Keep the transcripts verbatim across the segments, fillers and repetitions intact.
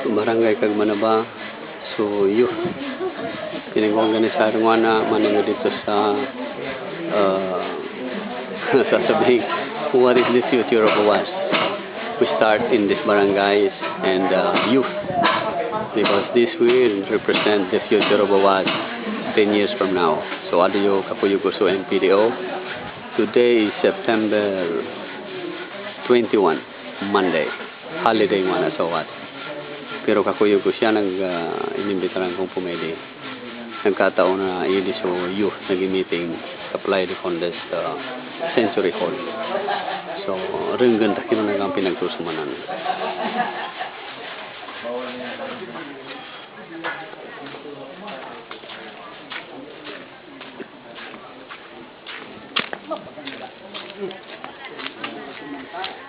Barangay Cagmanaba. So, youth. Pinag-organisahan ngana man nila dito sa, ah, sasabihin, what is the future of Oas? We start in these barangays and, uh, youth. Because this will represent the future of Oas ten years from now. So, adyo kakuyog ko sa M P D O. Today is September twenty-one, Monday. Holiday ngana sa Oas. Pero kakuyog ko siya, nag, ah, inimbitaran kong pumili. Nagkataon na ini so youth nag-meeting, apply the contest, ah, Century Hall. So, renggen ta kino na ang pinagsusumanan.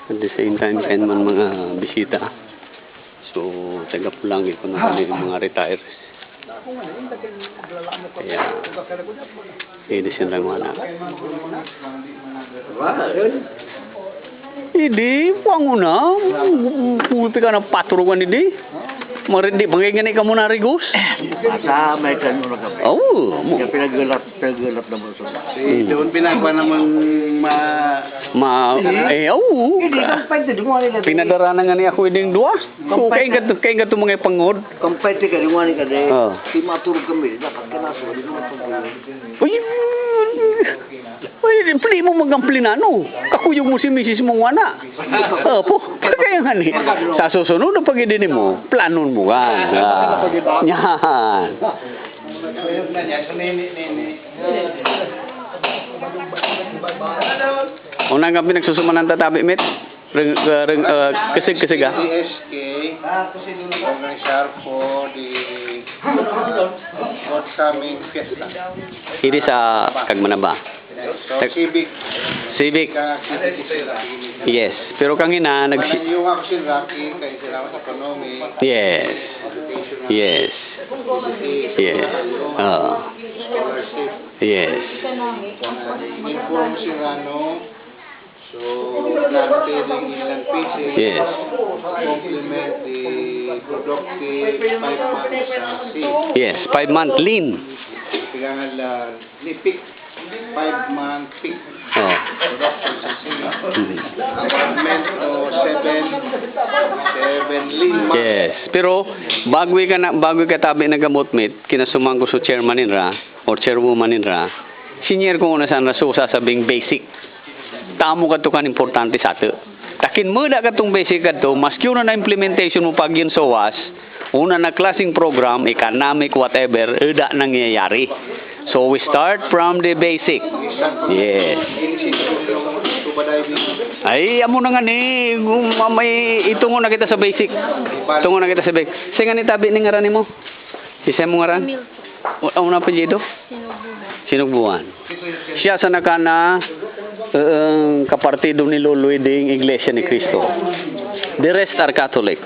At the same time, kayan man mga bisita. So, taga Pulangit ko na kami yung mga retires. Kaya, ini siya lang wala. Hindi, puwang mo na. Pulpi ka na paturugan, hindi. Marindi, bangay nga na ikaw mo narigos. Basta may kanyo na kami. Oo, mo. Kaya pinagulap, pinagulap na mo sa Si Hmm. doon pinagpa namang ma- Ma, eh, oo. Hindi, kampay din, gumawa nila. Pinadara na nga niya ako yung duwa. So, Kampay kain ka, kain ka itong mga pangod. Kampay, tika, gumawa ni ka din. Oh. Di maturog kami, dapat ka na, so, di ko matutulog. Uy, uy, uy, plano mo mag-amplinano. Kakuyog mo si misis mo, wala. Opo. Kaya nga ni, sa susunod na pag-idini mo, planon mo ka. Ah. Yan. Unang kami nagsusumanan tatabi, met. Reng, uh, reng, uh, kasig-kasig, ah. C S K, organizar for the forthcoming fiesta. Hiri sa Cagmanaba. So, Tag- civic. Civic. Ka, civic sila. Yes. Pero kangina, nag- Manayuha ko sila, kay sila sa economy, Yes. educational, Yes. Yes. Oo. scholarship. Yes. Inform sila, no? So, planting inland fishing, Yes. complement the productive five months sa sea. Yes, five month lean. Kailangan la lipik, five month peak. Oh. Production sa sea. Mhm. Apartment o seven, seven lean months. Yes. Pero, bago ka na, bago ka tabi na gamot, met, kinasuman ko sa chairman ninra, or chairwoman ninra, senior ko na sana so sasabing basic. Tamo kadto kan importante sa ato. Takin mo da katong basic kadto, maski yun na implementation mo pag yun sa was, una na klaseng program, economic, whatever, eda nangyayari. So we start from the basic. Yes. Ay, amo na nga ni, gum-, may itungo na kita sa basic. Tungo na kita sa basic. Sa nga ni tabi ni ngaran mo? Si Sam mo ngaran? Emil. O, ano na apelyido? Sinubuhan. Sinubuhan. Siya sa nakana, eh, kapartido ni Loloy ding Iglesia ni Cristo. The rest are Catholic.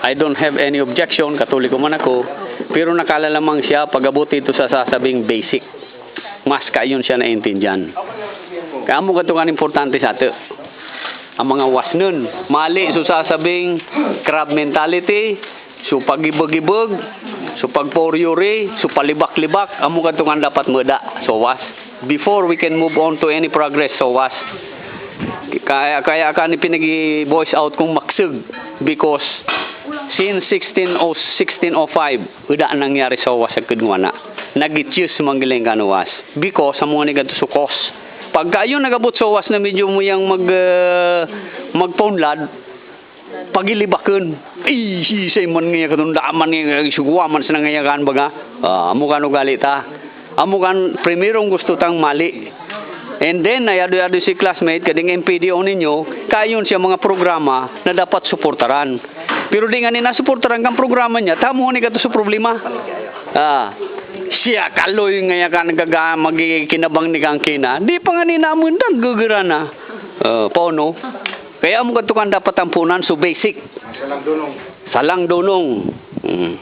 I don't have any objection, Katoliko man ako, pero nakalalamang siya pag-abot ito sa sasabing basic. Mas kayon siya naintindihan. Kaya mo kato kan importante sa ato. Ang mga wasnon, mali so sasabing crab mentality, so pagibag-ibag, so pagporyori, so palibak-libak, amo kato nga dapat mada so was. Before we can move on to any progress so was. Kaya, kaya ka ni pinag-voice out kong maksug because since sixteen oh, sixteen oh five, wala nangyari sa was sa Kudngwana. Nag-itiyos manggiling ka no was. Because sa mga nigadto sukos. Pagka yun nagabot sa was na medyo mo yang mag, ah, magpaunlad, pagilibakon. Ay, sisay man nga katong daman nga, sugwa man sa nangayakan baga. Ah, amo kan ugali ta. Amo kan primerong gusto tang mali. And then, nayado-yado si classmate, kading M P D O ninyo, kayon siya mga programa na dapat suportaran. Pero di nga ni nasuportaran kang programa niya, tamo ni kato sa problema. Ah, siya kaloy nga yan ka nagaga-, magikinabang ni kang kina. Di pa nga ni namundan, gugura na. Ah, paano? Kaya mo kadto kan dapat ampunan, so basic. Salang dunong. Salang dunong. Mm.